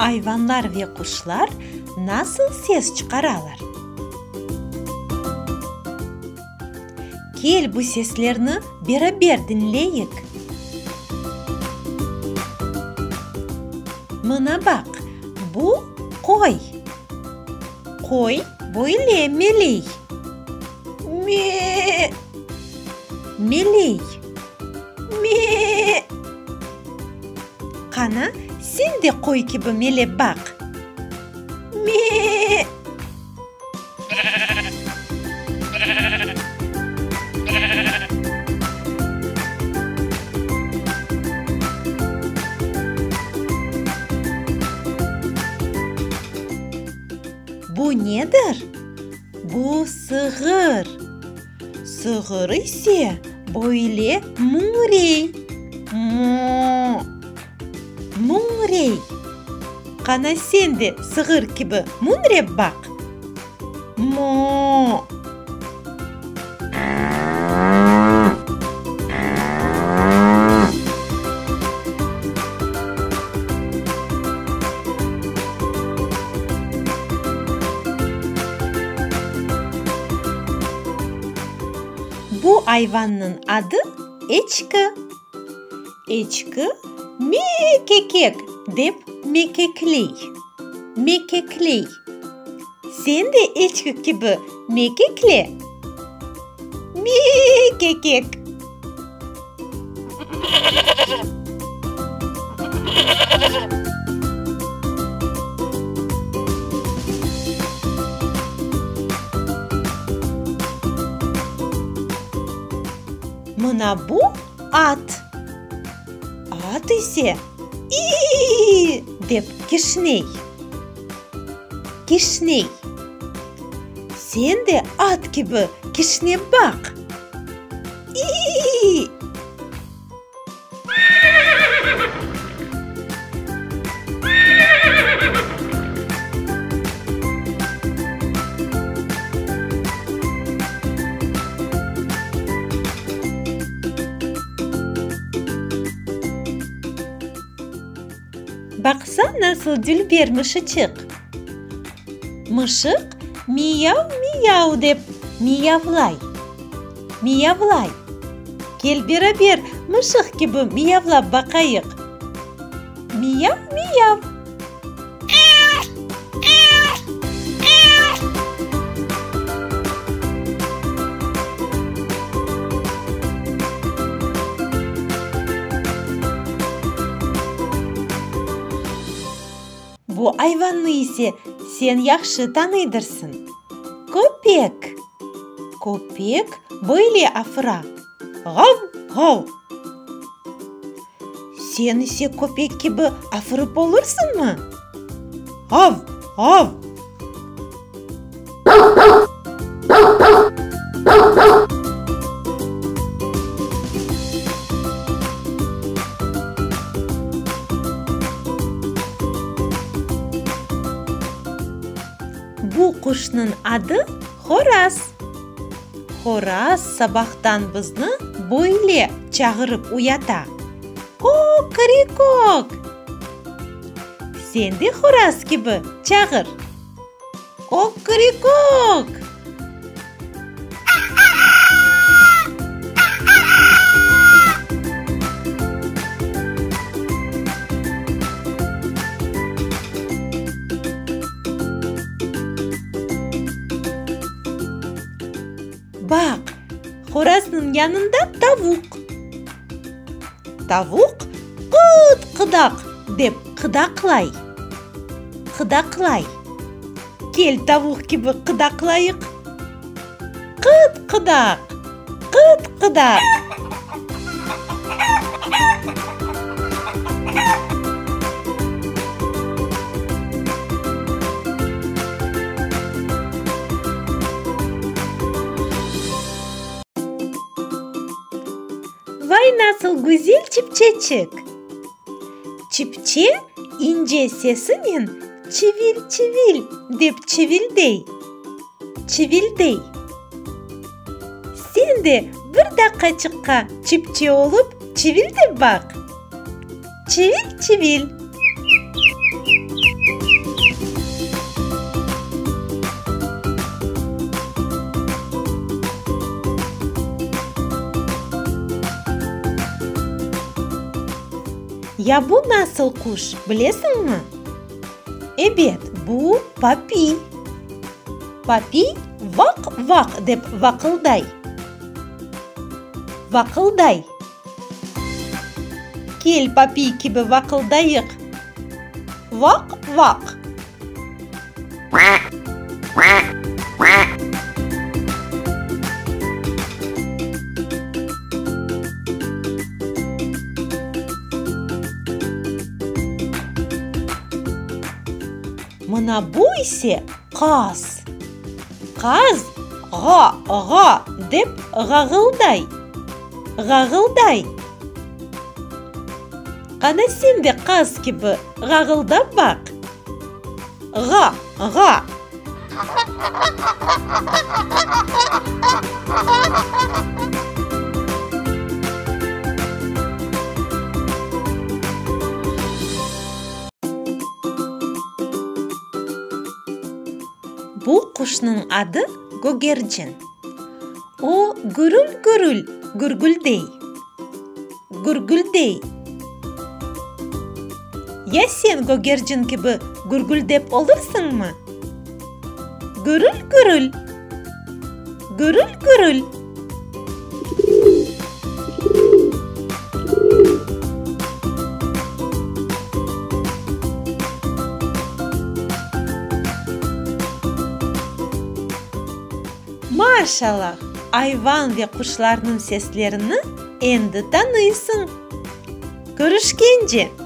Ayvanlar ve quşlar nasıl ses çıqaralar? Kel bu seslerni beraber diñleyik. Mına baq, bu qoy. Qoy böyle meley. Me-e! Meley. Me-e! Qana, sen de qoy kibi melep baq. Me-e! Bu nedir? Bu sığır. Sığır ise böyle müñrey, Mo! Müñrey. Qana sen de sığır kibi müñrep baq. Mo! Bu ayvannıñ adı eçki. Eçki me-kekek dep mekekley. Mekekley. Sen de eçki kibi mekekle. Me-kekek. Mına bu at. At ise i-i-i dep kişney. Kişney. Sen de at kibi kişnep baq. İ-i-i! Baqsa, nasıl dülber mışıçıq! Mışıq miyav-miyav dep miyavlay. Miyavlay. Kel beraber mışıq kibi miyavlap baqayıq. Miyav-miyav! Bu ayvannı ise sen yahşı tanıydırsıñ. Köpek. Köpek böyle afıra, Ğav-ğav! Sen ise köpek kibi afırıp olursıñmı? Ğav, ğav! Bu quşnıñ adı horaz. Horaz sabahtan bizni böyle çağırıp uyata, Kok-kori-kok! Sen de horaz kibi çağır, Kok-kori-kok! Baq, horaznıñ yanında tavuq. Tavuq qıt-qıdaq dep qıdaqlay. Qıdaqlay. Kel tavuq kibi qıdaqlayıq. Qıt-qıdaq, qıt-qıdaq. Vay, nasıl güzel çipçeçik! Çipçe ince sesinen çivil-çivil dep çivildey. Çivildey. Sen de bir daqqaçıqqa çipçe olıp çivildep baq. Çivil-çivil. Ya bu nasıl quş, bilesiñmi? Ebet, bu papiy. Papiy vaq-vaq dep vaqılday. Vaqılday. Kel, papiy kibi vaqıldayıq. Vaq-vaq. Mına bu ise qaz. Qaz ğa-ğa dep ğağılday. Ğağılday. Qana sen de qaz kibi ğağıldap baq. Ğa, ğa! Bu quşnıñ adı gögercin. O, gürül-gürül gürgüldey. Gürgüldey. Ya sen gögercin kibi gürgüldep olursıñmı? Gürül-gürül! Gürül-gürül! Maşallah, ayvan ve quşlarnıñ seslerini endi tanıysıñ. Körüşkence!